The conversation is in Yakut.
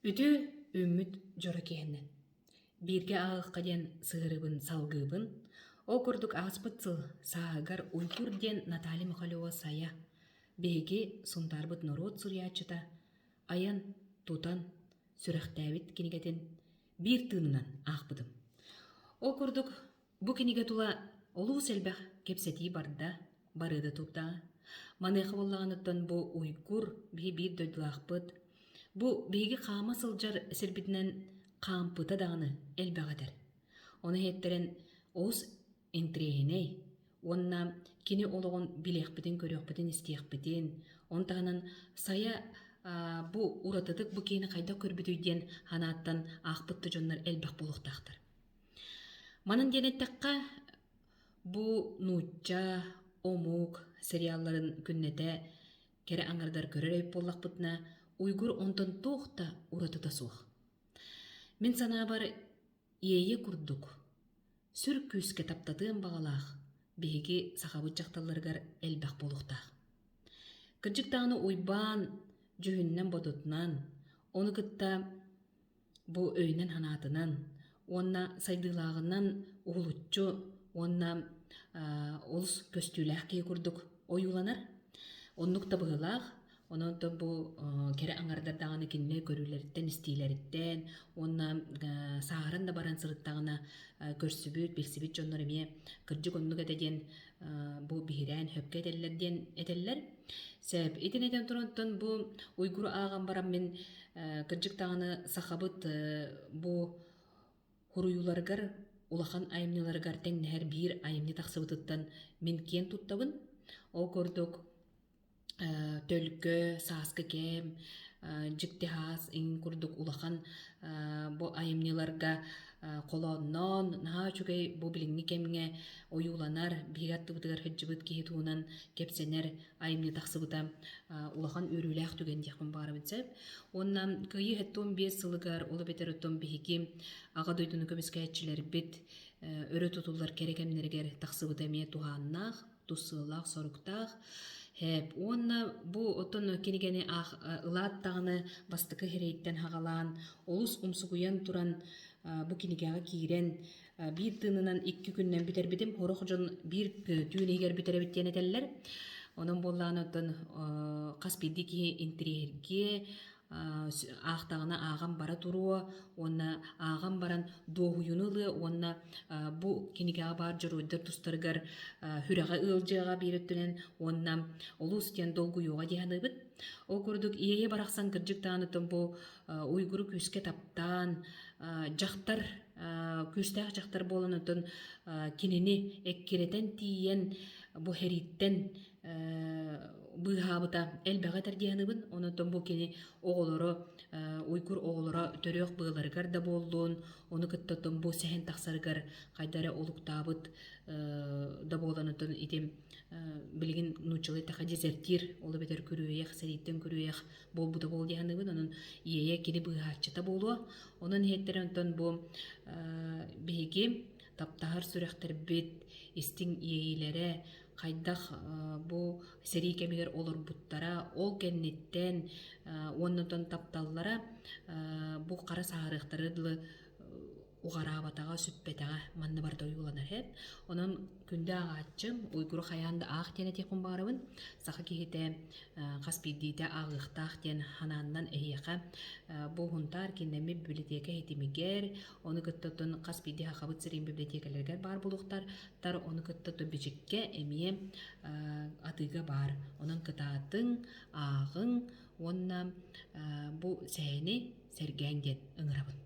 Үтүө үүммүт дьоро киһинэн. Бииргэ ааҕыахха диэн сыһыарыбын салгыыбын. Ол курдук ааспыт сыл сааһыгар Уйгур диэн Наталья Михалева-Сайа биһиги Сунтаарбыт норуот суруйааччыта айан, тутан, сүрэхтээбит кинигэтин биир тыынынан аахпытым. Ол курдук Бу кинигэ тула олус элбэх кэпсэтии барда, барыа да турдаҕа. Маныаха буоллаҕыныттан бу Уйгур биһи биир дойдулаахпыт. Бу биһиги хаама сылдьар сирбитинэн хаампыта даҕаны элбэх этэр. Ону иһиттэрэн олус интириэһинэй уонна кини олоҕун билиэхпитин, көрүөхпүтүн, истиэхпитин, ону таһынан Сайа бу уратытык бу киһини хайдах көрбүтүй диэн санааттан аахпыт да дьоннор элбэх буолуохтаахтар. Манан диэн эттэххэ, бу нуучча, омук сериалларын күннэтэ кэрэ аҥардар көрөр эбит буоллахпытына, Уйгур онтон туох да уратыта суох. Мин санаабар, Иэйэ курдук, сүр күүскэ таптатыан баҕалаах биһиги сахабыт дьахталларыгар элбэх буолуохтаах. Кырдьык даҕаны Уйбаан дьүһүнүнэн-бодотунан, ону кытта Бу өйүнэн-санаатынан уонна сайдыылааҕынан уһулуччу уонна олус көстүүлээх киһи курдук ойууланар. Оннук да быһыылаах. Онон бу кэрэ аҥардар даҕаны кинини көрүүлэриттэн, истиилэриттэн уонна сааһыран да баран сырыттаҕына көрсүбүт, билсибит дьоннор эмиэ кырдьык оннук этэ диэн бу биһирээн сөпкө этэллэр диэн этэллэр. Сөп. Итини этэн туран бу Уйгуру ааҕан баран мин Кырдьык даҕаны сахабыт бу хуруйууларыгар улахан айымньыларыгар тэҥнэһэр биир айымньы тахсыбытыттан мин киэн туттабын. Ол курдук Төлкө, Сааскы кэм, Дьикти хаас иҥин курдук улахан бу айымньыларга холоонноон наһаа үчүгэй бу билиҥҥи кэмҥэ ойууланар, биһиги аттыбытыгар сылдьыбыт киһи туһунан кэпсэнэр айымньы тахсыбыта улахан үөрүүлээх түгэн диэхпин баҕарабын сөп. Уонна Кыайыы 75 сылыгар, ол эбэтэр оттон биһиги Аҕа дойдуну көмүскээччилэрбит өрө тутуллар кэрэ кэмнэригэр тахсыбыта эмиэ туһааннаах, тус сыаллаах-соруктаах. Һээп. Уонна бу оттон кинигэни аах ылаат даҕаны бастакы сирэйиттэн саҕалаан, олус умсугуйан туран бу кинигэҕэ киирэн биир тыынынан икки күнүнэн бүтэрбитим. Сорох дьон биир түүн иһигэр бүтэрэбит диэн этэллэр. Онон буоллаҕына оттон хас биирдии киһи интэриэһиргиэ, аахтаҕына ааҕан бара туруо уонна ааҕан баран дуоһуйууну ылыа уонна бу кинигэҕэ баар дьоруойдар тустарыгар сүрэҕэ ыалдьыаҕа биир өттүнэн уонна олус диэн долгуйуоҕа дии саныыбыт. Ол курдук Иэйэ барахсан кырдьык даҕаны бу Уйгуру күүскэ таптаан дьахтар күүстээх дьахтар буолан оттон кинини эккирэтэн тиийэн бу сэрииттэн быыһаабыта элбэҕи этэр дии саныыбын. Онон бу кини оҕолоро Уйгур оҕолоро төрүөх быаларыгар да буоллун, ону кытта оттон бу сэһэн тахсарыгар хайда эрэ олуктаабыт да буолан оттон ити билигин нууччалыы эттэххэ дезертир, ол эбэтэр күрүөйэх, сэрииттэн күрүөйэх буолбута буолуо дии саныыбын. Онон Иэйэ кини быыһааччыта буолуо. Онон иһиттэр онтон бу биһиги таптаһар сүрэхтэрбит истиҥ иэйиилэрэ хайдах бу сэрии кэмигэр олорбуттара, ол кэнниттэн уонна онтон тапталлара бу хара саһарыахтары дылы уҕараабатаҕа, сүппэтэҕэ манна барыта ойууланар эт. Онон күндү ааҕааччым, Уйгуру хайаан да аах диэн этиэхпин баҕарабын. Саха киһитэ хас биирдиитэ ааҕыахтаах диэн санааннан эһиэхэ бу Һунтаар кииннэммит бибилэтиэкэ ситимигэр, ону кытта оттон хас биирдии Сахабыт сирин бибилэтиэкэлэригэр баар буолуохтар, тар ону кытта бичиккэ эмиэ атыыга баар. Онон кытаатыҥ, ааҕыҥ уонна бу сэһэни сэргээҥ диэн ыҥырабын.